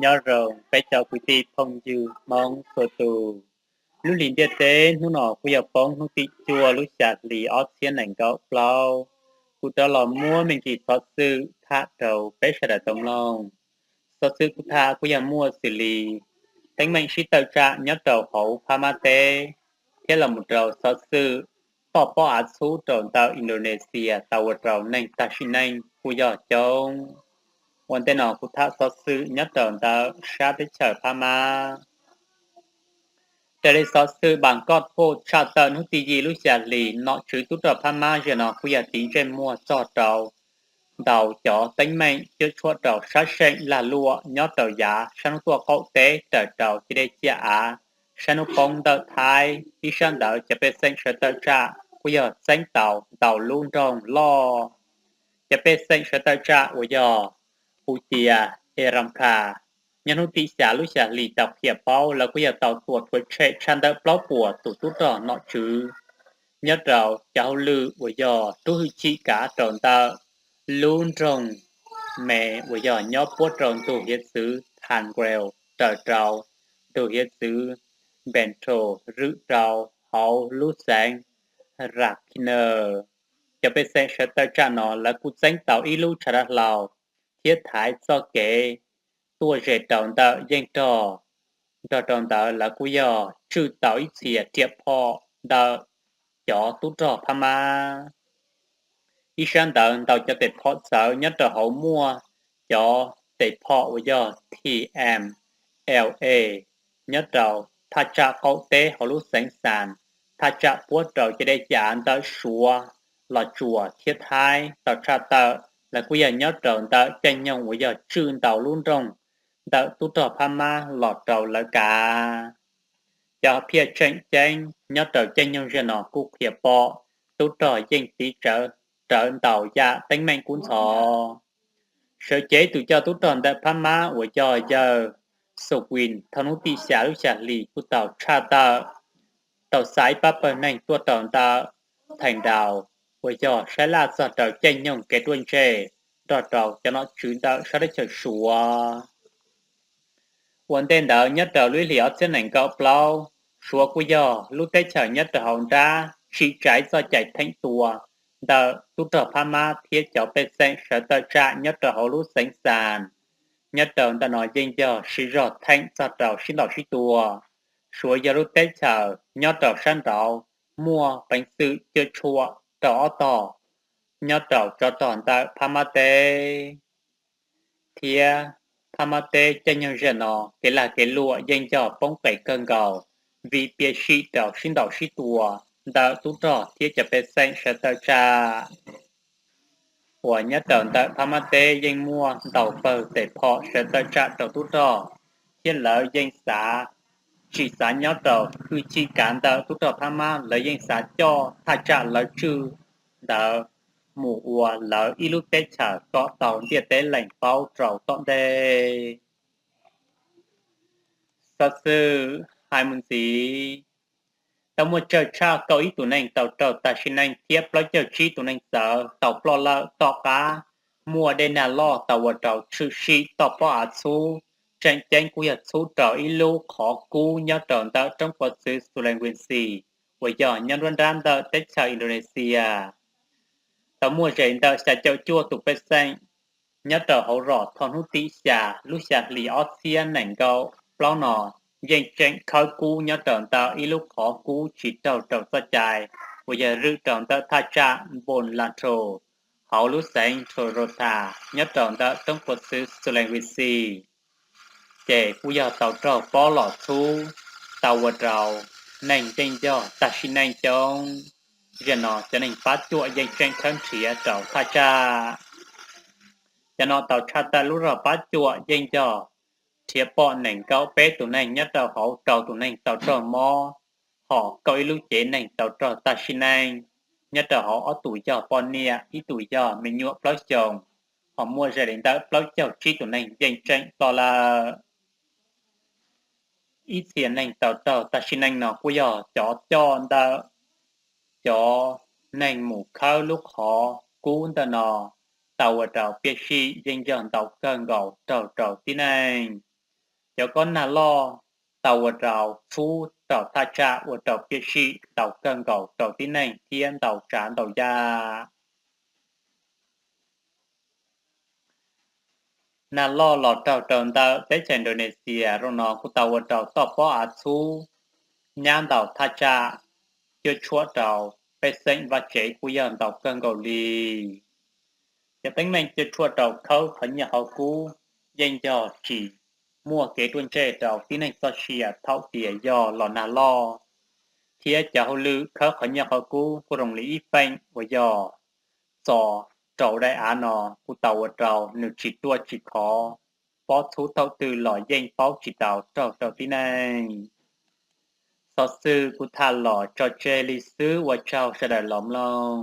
Nyob zoo peb cov kwv tij phooj ywg Hmoob txhua tus. Lub hlis ntiaj teb hnub no kuj yog poob hnub tim cuaj lub xya hli ob txhiab nees nkaum plaub. Kuv rov los muab me ntsis xov xwm tham rau peb sawv daws tau mloog. Xov xwm kuv tham kuj yog muaj xws li teeb meem sib tawm tsam nyob rau hauv Phab Mab teb, thiab los mus rau xov xwm toj pob av txhub rau ntawm Indonesia tau ua rau neeg tag sim neej kuj yog coob. Ua ntej no kuv tham xov xwm nyob rau ntawm sab teb chaws Phab Mab. Raws li xov xwm Bangkok Post tshaj tawm hnub tim yim lub xya hli, nom tswv tub rog Phab Mab zaum no kuj yog tiv ntsej muag txog rau ntau cov teeb meem cuam tshuam rau sab seem lag luam nyob rau yav sab hnub tuaj qaum teb raws rau ciam dej ciam av, sab hnub poob ntawm Thaib. Ib sab ntawd cov pej xeem sawv tawm tsam kuj yog txeeb tau ntau lub nroog loj. Cov pej xeem sawv tawm tsam uas yog Utia, Eramka, nyob hnub tim xya lub xya hli tau qhia paub lawv kuj yog tau tua rhuav tshem tshaj ntawm plaub puas tus tub rog nom tswv nyob rau cov hauj lwm uas yog rub hwj chim kav rau ntawm lub nroog me uas yog nyob puab rau ntug hiav txwv Thangrel raws rau ntug hiav txwv Bentol rwm rau hauv lub xeev Rakhine. Cov pej xeem sawv tawm tsam no lawv kuj txeeb tau ib lub tshav dav hlau thiab thaiv txoj kev tuaj ze rau ntawm yeej rog. Nrog rau ntawd lawv kuj yog tswj tau ib txhia riam phom ntawm cov tub rog Phab Mab. Ib sab ntawd ntau cov tes phom txawv nyob rau hauv muaj cov tes phom uas yog T M L A nyob rau thaj tsam qaum teb hauv lub xeev Xas, thaj tsam puab rau ciam dej ciam av ntawm Suav, Los Tsuas thiab Thaib tau tshaj tawm lawv kuj yog nyob rau ntawm caij nyoog uas yog tswj ntau lub nroog ntawm tub rog Phab Mab los rau lawv kav. Cov phiaj tseem ceeb nyob rau caij nyoog zaum no kuj qhia pom tub rog yeej tiv tsawv rawv ntau yam teeb meem kub ntxhov. Sawv cev tus coj tub rog ntawm Phab Mab uas yog yawg Xu Win thaum hnub tim xya lub xya hli kuj tau tshaj tawm tau xa ib pab pawg neeg tuaj rau ntawm Theej Daus uas yog saib laj txog rau caij nyoog kev ruaj ntseg nrog rau cov nom tswv ntawm sab teb chaws Suav. Ua ntej ntawd nyob rau lub ib hlis ob txhiab nees nkaum plaub, Suav kuj yog lub teb chaws nyob rau hauv nrab tsim tsa ib txoj cai theem tua ntawm tub rog Phab Mab thiab cov pej xeem sawv tawm tsam nyob rau hauv lub xeev Xas. Nyob rau ntawm no yeej yog siv zog theem txog rau sib ntaus sib tua. Suav yog lub teb chaws nyob rau sab nraud muaj peev xwm cuam tshuam rau ob tog nyob rau tsov rog ntawm Phab Mab teb, thiab Phab Mab teb caij nyoog zaum no kev lag kev luam yeej yog poob qes kawg nkaus vim piam sij rau sib ntaus sib tua ntawm tub rog thiab cov pej xeem sawv tawm tsam. Uas nyob rau ntawm Phab Mab teb yeej muaj ntau pawg tes phom sawv tawm tsam rau tub rog, thiab lawv yeej xav, tsis xav nyob rau hwj chim kav ntawm tub rog Phab Mab, lawv yeej xav coj thaj tsam lawv tswj ntawd mus ua lawv ib lub teb chaws kom tau ntiaj teb lees paub rau tom ntej. Xov xwm hais mus ntxiv, tau muaj tsawg tshaj kaum ib tus neeg tau raug tag sim neej thiab plaub caug tsib tus neeg txawv tau ploj lawm tom qab muaj dej nag loj tau ua rau tshwm sim toj pob av txhub, tseem ceeb kuj yog txhub rau ib lub qhov kub nyob rau ntawm roob pov txwv Sulawesi uas yog nyob nruab nrab ntawm teb chaws Indonesia. Tau muaj ze ntawm xya caum cuaj tus pej xeem nyob rau hauv zos thaum hnub tim xya lub xya hli ob txhiab nees nkaum plaub no yeej tseem khawb kub nyob rau ntawm ib lub qhov kub tsis raug rau txoj cai uas yog rwm rau ntawm thaj tsam Npon Lantho hauv lub xeev Torota nyob rau ntawm roob pov txwv Sulawesi, ces kuj yog tau raug pob los txhub tau ua rau neeg yeej yog tag sim neej coob. Zaum no cov neeg pab cuam yeej tseem khawb nrhiav rau thaj tsam. Cov no tau tshaj tawm lub zog pab cuam yeej yog nrhiav pom nees nkaum peb tus neeg nyob rau hauv rau tus neeg tau raug mob, hos kaum ib lub cev neeg tau raug tag sim neej, nyob rau hauv ob tus yog poj niam ib tus yog me nyuam plaub xyoos, hos muaj ze li ntawm plaub caug tsib tus neeg yeej tseem ploj lawm. Ib txhia neeg tau raug tag sim neej no kuj yog cov coj ntawm cov neeg mus khawb lub qhov kub ntawm no tau ua rau piam sij yeej yog ntau kawg nkaus raug rau tib neeg. cov kob nag loj tau ua rau txhub rau thaj tsam ua rau piam sij ntau kawg nkaus rau tib neeg thiab ntau tsav ntau yam. Nag loj los raug rau ntawm teb chaws Indonesia rau no kuj tau ua rau toj pob av txhub nyab ntau thaj tsam, cuam tshuam rau pej xeem vaj tsev kuj yog ntau kawg nkaus li. Cov teeb meem cuam tshuam rau khawb qhov nyiaj qhov kub yeej yog tsis muaj kev ruaj ntseg rau tib neeg txoj sia thaum tias yog los nag loj, thiab cov hauj lwm khawb qhov nyiaj qhov kub kuj zoo li ib feem uas yog txo rau daim av no kuj tau ua rau nws tsis ruaj tsis khov, pob txhub thaum twg los yeej paub tsis tau raug rau tib neeg. Xov xwm kuv tham los tso tseg li xwb, ua tsaug sawv daws los mloog.